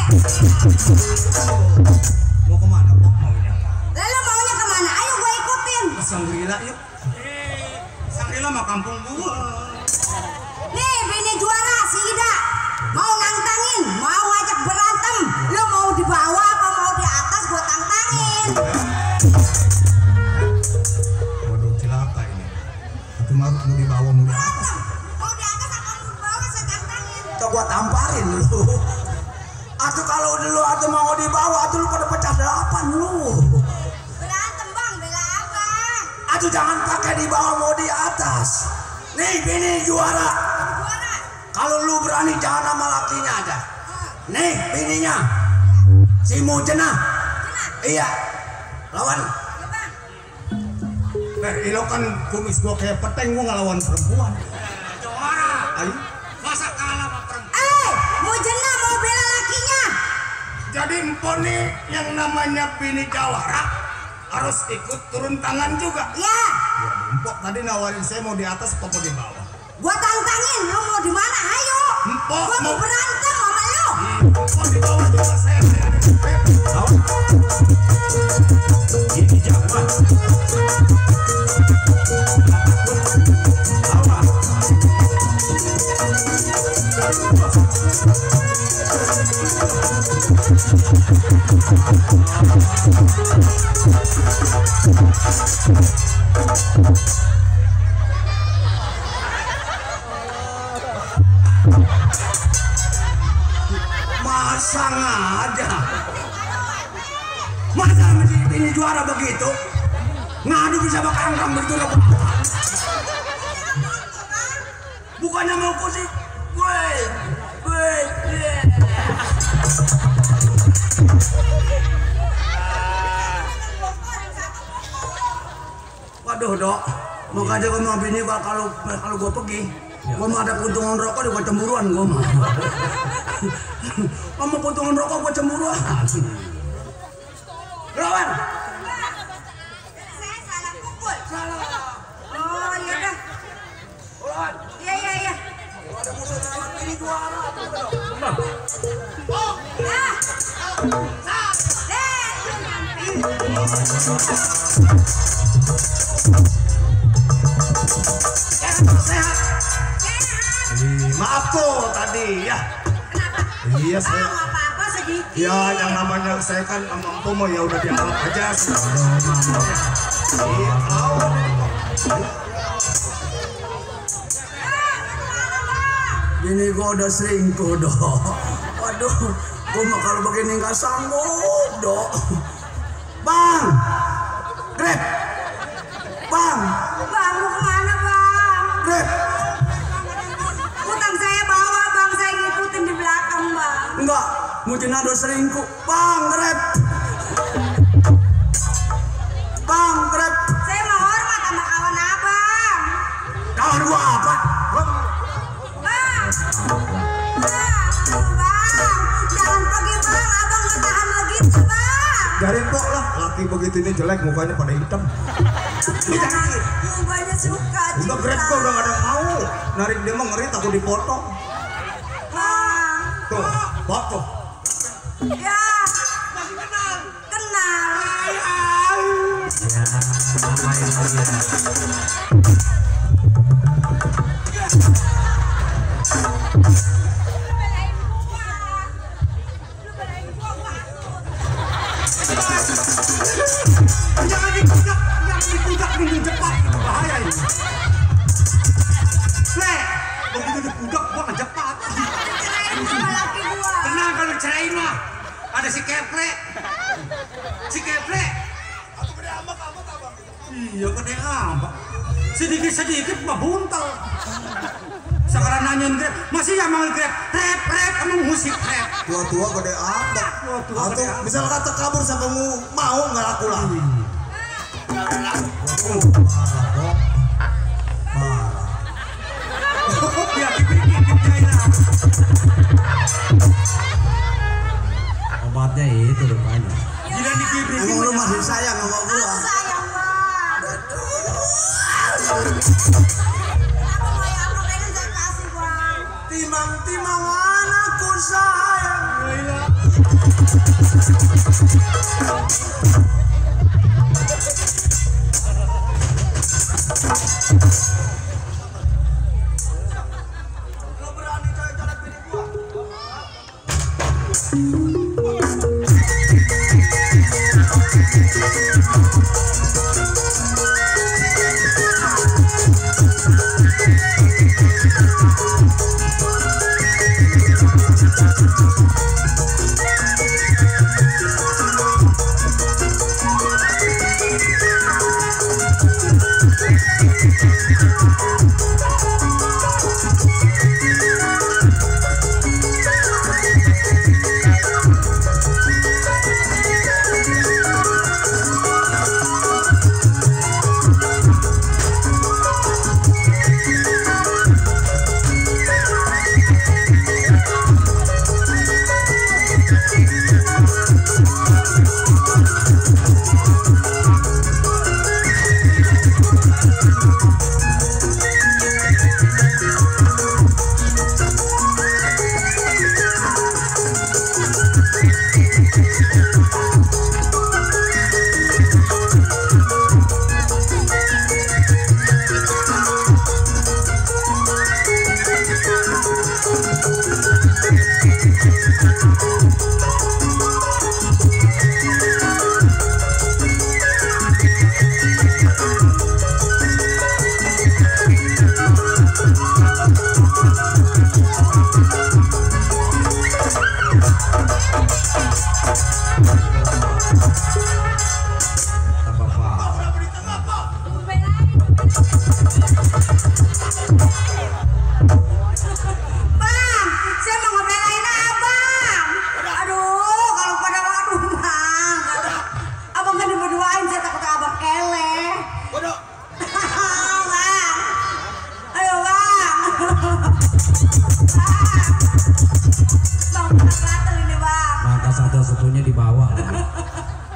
Mau kemana kok maunya? Lalu maunya kemana? Ayo gue ikutin. Ke Sangrila yuk. Sangrila mah kampung gua. Nih bini juara si Ida. Mau nantangin, mau ajak berantem. Lu mau di bawah apa mau di atas gue tantangin. Waduh cilaka ini. Itu mau di bawah mau di atas. Mau di atas apa mau di bawah saya tantangin. Coba gua tamparin lu. Atuh kalau dulu atuh mau di bawah atuh lu pada pecah 8 lu. Berantem bang, bela apa? Atuh jangan pakai di bawah mau di atas. Nih bini juara. Juara. Kalau lu berani jangan sama lakinya aja. Nih bininya. Si Mujena. Iya. Lawan. Ilo kan kumis gua kayak peteng gua ngelawan perempuan. Juara. Ayo. Masa kalah sama perempuan? Mujena mau bela lakinya. Jadi empon nih yang namanya bini jawara harus ikut turun tangan juga. Ya. Empok tadi nawarin saya mau di atas apa mau di bawah. Gua tantangin, lu mau di mana? Ayo. Empok Gua mau berantem sama lu. Mau di bawah juga saya ada di bawah. Ini jangan. Masa ngada? Masa ini juara begitu? Ngadu bisa bakangkang begitu loh. Bukannya mau kusik gue. Waduh dok, mau kaja ke mau bini gua kalau gua pergi, gua mau ada keuntungan rokok gua cemburuan gua mah. Kamu keuntungan rokok gua cemburuan. Lawan. Saya salah pukul. Salah. Oh iya dah. Lawan. Iya. Ada musuh lawan bini juara. Oh. Sehat. Maaf tuh tadi ya. Kenapa? Iya saya. Apa-apa sedikit. Ya yang namanya saya kan mampu mau ya udah dianggap aja. Ini gua udah selingkuh dok. Waduh, gua mah kalau begini nggak sanggup dok. Bang, Grab, bang, Bang, mau kemana bang? Grab. Utang saya bawa bang, saya ngikutin di belakang bang. Enggak, Mujena udah selingkuh. Bang, Grab. Bang, Grab. Saya mau hormat sama kawan abang. Kawan gua apa? Bang, jangan pergi bang, abang nggak tahan begitu bang. Dari kok lah, laki begitu ini jelek mukanya pada hitam. Mukanya suka. Udah Grab gua udah gak ada yang mau. Narik dia mah ngeri takut dipotong. Bang, Tuh, bok tuh. ya. Masih kenal. Jangan dipudak minggu cepat, bahaya ini. Le, begitu dipudak gua ngejek pat. Tenang kalau cerain mah, ada si Kepre. Atau gede ambak abang. Iya gede ambak. Sedikit mah buntel. Sekarang nanyain Grab, masih yang manggil Grab, rap emang musik rap. Tua-tua gede ambak. Atau misal kata kabur sampai mau nggak laku lagi. Ya dipikir Obatnya itu rupanya. Emang lu masih sayang sama gua? Aku sayang bang. Kenapa mau yang apa pengen saya kasih bang? Timang-timang anakku sayang.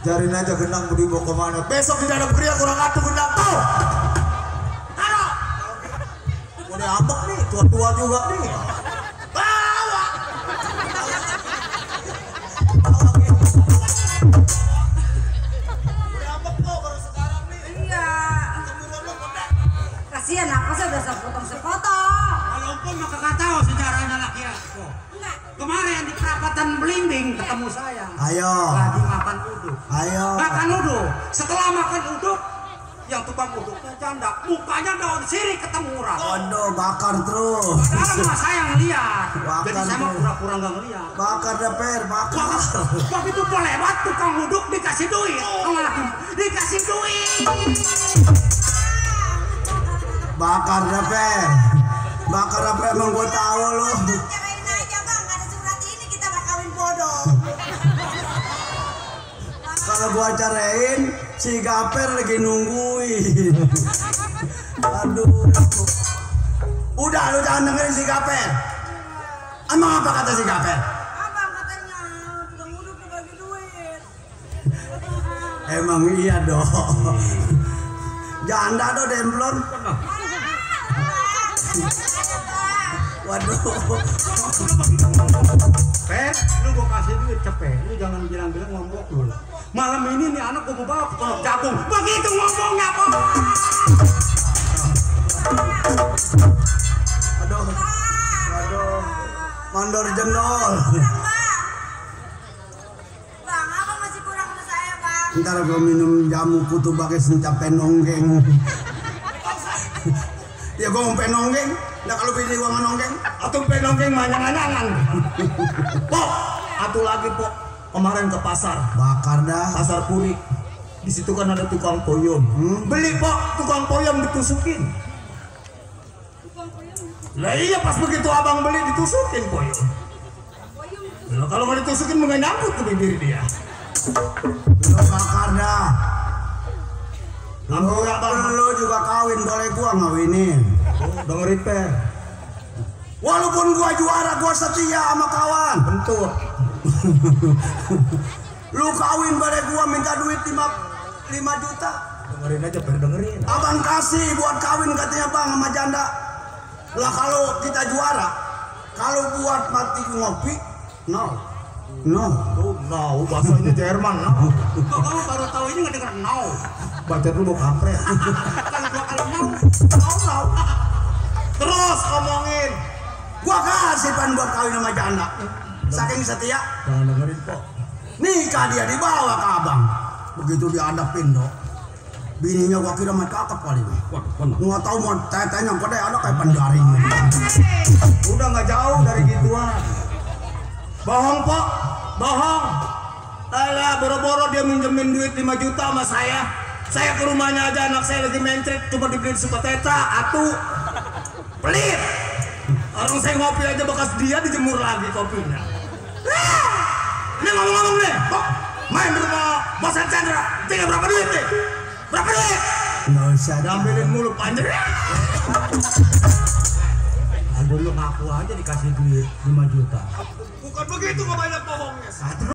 Jarin aja gendang mau dibawa kemana. Besok di dalam kriya kurang atuh gendang tuh. Halo. Mau diambek nih, tua-tua juga nih. Bawa. Diambek kok baru sekarang nih. Iya. Kasihan apa sih udah sepotong-sepotong. Kalau pun maka gak tahu sejarahnya laki aku. Kemarin di perapatan Belimbing ketemu saya. Ayo. Lagi makan uduk. Ayo. Makan uduk. Setelah makan uduk, yang tukang uduknya janda, mukanya daun sirih ketemu orang. Waduh, bakar terus. Padahal mah saya ngeliat. Bakar Jadi saya mah terus. pura-pura nggak ngeliat. Bakar deh per, bakar. Begitu mau lewat tukang uduk dikasih duit. Dikasih duit. Bakar deh per. Bakar deh per, emang gue tahu loh. Cerain aja bang, nggak ada surat ini kita bakal kawin bodoh. Kalau gua carain, si Gaper lagi nungguin. Aduh. Udah lu jangan dengerin si Gaper. Emang apa kata si Gaper? Abang katanya tukang uduk tuh bagi duit. Emang iya dong. Janda do demplon. Waduh. Pet, lu gua kasih duit cepet. Lu jangan bilang-bilang ngomong lu. Malam ini nih anak gua mau bawa ke pondok jagung. Begitu ngomongnya kok. Aduh. Aduh. Mandor jendol. Bang, apa masih kurang sama saya bang? Ntar gua minum jamu kutu pakai sencape nonggeng. Ya gua mau penonggeng. Nah kalau pilih uang nonggeng, Atau penonggeng manyang-manyangan. Pok, atuh lagi pok. Kemarin ke pasar, bakar dah. pasar Puri. Di situ kan ada tukang poyom. Beli pok, tukang poyom ditusukin. Lah iya pas begitu abang beli ditusukin poyom. Lah kalau nggak ditusukin mau nyambut ke bibir dia. Lu bakar dah. Ambo nggak bang. Lu juga kawin, boleh gua ngawinin. Dengerin per. Walaupun gua juara, gua setia sama kawan. Bentuk. Lu kawin boleh gua minta duit 5 juta. Dengerin aja per, dengerin. Abang kasih buat kawin katanya bang sama janda. Lah kalau kita juara, kalau buat mati ngopi, nol. No. Tuh, no, bahasanya Jerman. No. Kok kamu baru tahu ini nggak dengar no? Baca dulu kampret. Kalau no. Terus ngomongin. Gua kasih pan buat kawin sama janda. Saking setia. Jangan dengerin kok. Nikah dia dibawa ke abang. Begitu dihadapin dok. Bininya gua kira main kakap kali. Nggak tahu mau tetenya pada anak kayak pendaring. Udah nggak jauh dari gituan. Bohong Pok, bohong. Alah, boro-boro dia minjemin duit 5 juta sama saya. Saya ke rumahnya aja, anak saya lagi mencret, cuma dibeliin sepetetra, atu. Pelit. Orang saya ngopi aja bekas dia dijemur lagi kopinya. Ini ngomong-ngomong nih, Pok. Main di rumah Bos Chandra, tinggal berapa duit nih? Berapa duit? Nggak usah. Diambilin mulu panjang. Dulu ngaku aja dikasih duit 5 juta. Bukan begitu, nggak banyak bohongnya.